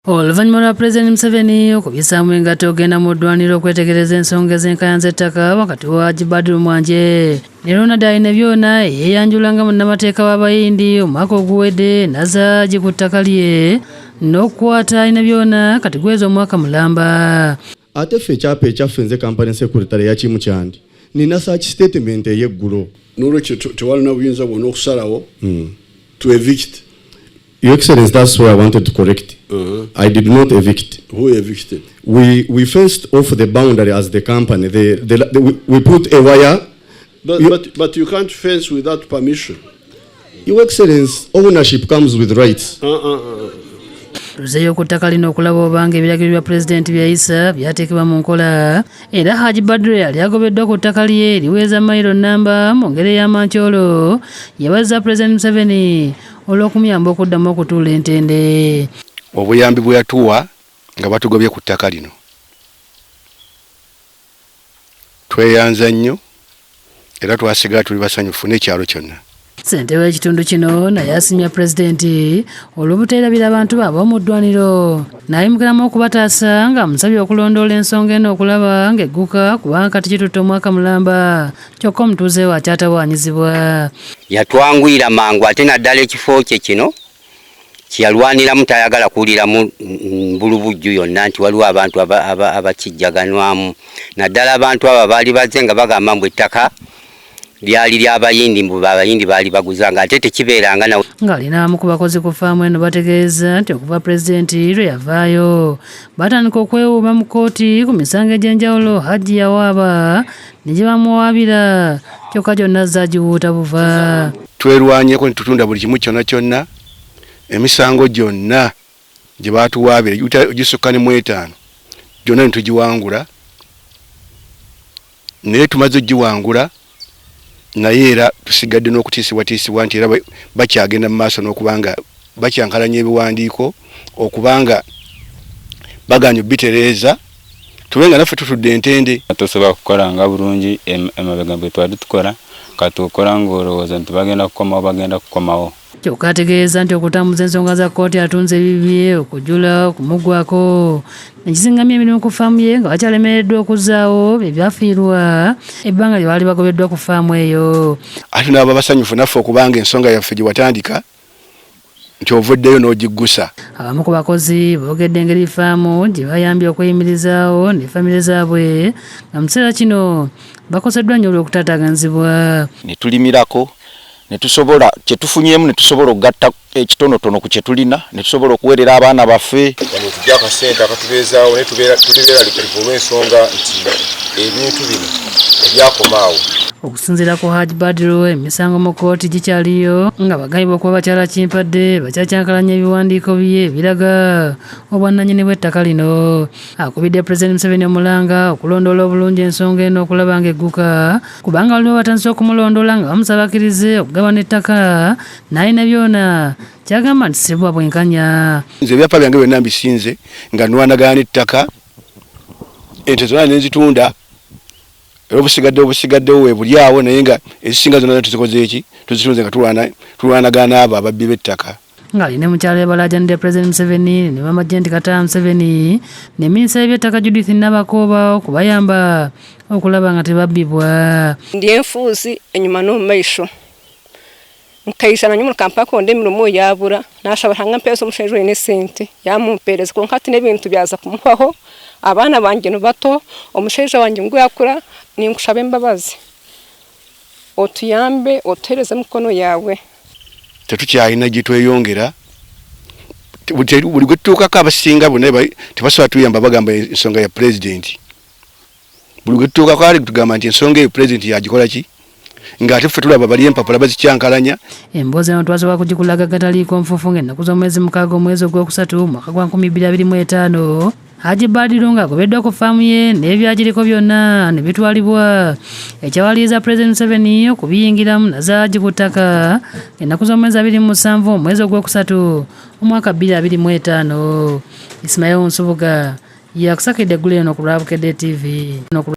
Oluvannyuma lwa Pulezidenti Museveni okubisaamu engatto okugenda mu ddwaniro okwetegereza ensonga ez'enkaayana z'ettaka wakati wa Hajji Badru Mwanje ne Ronald Ainebyona eyeeyanjula nga munnamateeka w'Abayindi omwaka oguwedde n'azza Hajji ku ttaka lye n'okukwata Ainebyona kati guweze omwaka mulamba. Ate ffe ekyapa ekyaffe, nze company secretary yakimu kyandi nina search statement ey'eggulo. Nolwekyo tewalina buyinza bwonna okusalawo to evict. Your Excellency, that's why I wanted to correct. I did not evict. Who evicted? We fenced off the boundary as the company. We put a wire. But, but you can't fence without permission. Your Excellency, ownership comes with rights. Tuzeeyo ku ttaka lino okulaba obanga ebiragiro bya Pulezidenti byayisa byateekebwa mu nkola, era Haji Badru yali agobeddwa ku ttaka lye liweza mayiro nnamba mu ngeri ey'amankyolo yabazza Pulezidenti Museveni olw'okumuyamba okuddamu okutuula entende. Obuyambi bwe yatuwa nga batugobye ku ttaka lino, tweyanza nnyo era twasigala tuli basanyufu n'ekyalo kyonna. Ssentebe w'ekitundu kino naye asimya Pulezidenti olw'obuteerabira abantu baabwe mu ddwaniro n'ayimukiramu okubataasa, ng'amusabye okulondoola ensonga eno okulaba ng'egguka, kubanga kati kitutte omwaka mulamba kyokka omutuuze we akyatawaanyizibwa. Yatwanguyira mangu, ate naddala ekifo kye kino kyeyalwaniramu tayagala kuwuliramu mbulubujju yonna nti waliwo abantu abakijjaganwamu, naddala abantu abo baali bazze nga bagamba mbu ettaka lyali ly'Abayindi, mbu Abayindi baali baguzanga, ate tekibeeranga nawe. Ng'alina abamu ku bakozi ku faamu eno bategeeza nti okuva Pulezidenti lwe yavaayo batandika okwewuuba mu kkooti ku misango egy'enjawulo Hajji yawaaba ne gye bamuwaabira, kyokka gyonna zaagiwuuta buva. Twerwanyeko ne tutunda buli kimu kyonna kyonna, emisango gyonna gye batuwaabira gisukka ne mu etaano, gyonna ne tugiwangula. Naye tumaze ogiwangula, naye era tusigadde n'okutiisibwatiisibwa nti era bakyagenda mu maaso n'okubanga bakyankalanya ebiwandiiko, okubanga baganya obitereeza tube nga naffe tutudde entende. Tosobola kukola nga bulungi emabega bwe twali tukola. Kati okola ng'olowooza nti bagenda kukomawo, bagenda kukomawo. Kyokka ategeeza nti okutambuza ensonga za kkooti atunze ebibye okujula okumugwako nekizingamya emirimu ku faamu ye, nga bakyalemereddwa okuzzaawo bye byafiirwa ebbanga lye baali bagobeddwa ku faamu eyo. Ate nabo basanyufu naffe okubanga ensonga yaffe gye watandika nti ovuddeyo n'ogiggusa. Abamu ku bakozi boogedde engeri faamu gye bayambye okweyimirizaawo ne famire zaabwe, nga mu kiseera kino bakoseddwa nnyo olw'okutaataaganyizibwa. Ne tulimirako ne tusobola kye tufunyemu, ne tusobola okugatta ekitonotono ku kye tulina, ne tusobola okuweerera abaana baffe. Wano tujja akasente akatubeezaawo, naye tuli beeraliikirivu olw'ensonga nti ebintu bino ebyakomaawo. Okusinziira ku Hajj Badru, emisango mu kkooti gikyaliyo, nga bagambibwa okuba bakyala Kimpadde bakyakyankalanya ebiwandiiko bye ebiraga obwannannyini bw'ettaka lino. Akubidde Pulezidenti Museveni omulanga okulondoola obulungi ensonga eno okulaba ng'egguka, kubanga waliwo batandise okumulondoola nga bamusaba akkirize okugabana ettaka n'alina byona kyagamba nti si bwa bwenkanya. Nze ebyapa byange byonna mbisinze nga nwanagana n'ettaka, ente zonna nenzitunda, era obusigaddewo webuli awo, naye nga ezisinga zonna tuzikoze eki tuzitunze nga tulwanagana n'abo ababbi b'ettaka. Ng'alina mukyala ebalajanidde Pulezidenti Museveni ne mama Janet Kataaha Museveni ne minisita w'ebyettaka Judith Nabakooba okubayamba okulaba nga tebabbibwa. Ndi enfuuzi enyuma n'omu maisho, nkaija nanye omuri kampala kuronda emirimo, yabura. Nashaba Ruhanga ampereze omushaija oine esente, yamumpereza, kwonka hati n'ebintu byaza kumuhwaho. Abaana bangye ni bato, omushaija wangye ngu yakura. Ninkushaba embabazi, otuyambe, otuhereze emikono yaawe. Tetukyalina gye tweyongera. Buli gwe tutuukako, abasinga bonna tebasobola tuyamba, bagamba ensonga ya Pulezidenti. Buli gwe tutuukako ali tugamba nti ensonga eyo Pulezidenti yagikola ki, ng'ate ffe tulaba bali empapula bazikyankalanya. Emboozi eno twasooka kugikulaga gataliiko nfuufu ng'ennaku z'omwezi 6 omwezi ogwokusatu mwaka gwa 2025, Haji Badru ng'agobeddwa ku faamu ye n'ebyagiriko byonna ne bitwalibwa, ekyawaliriza Pulezidenti Museveni okubiyingiramu naza Haji ku ttaka ennaku z'omwezi 27 omwezi ogwokusatu omwaka 2025. Ismail Nsubuga yakusakidde eggulu eno ku lwa Bukedde TV.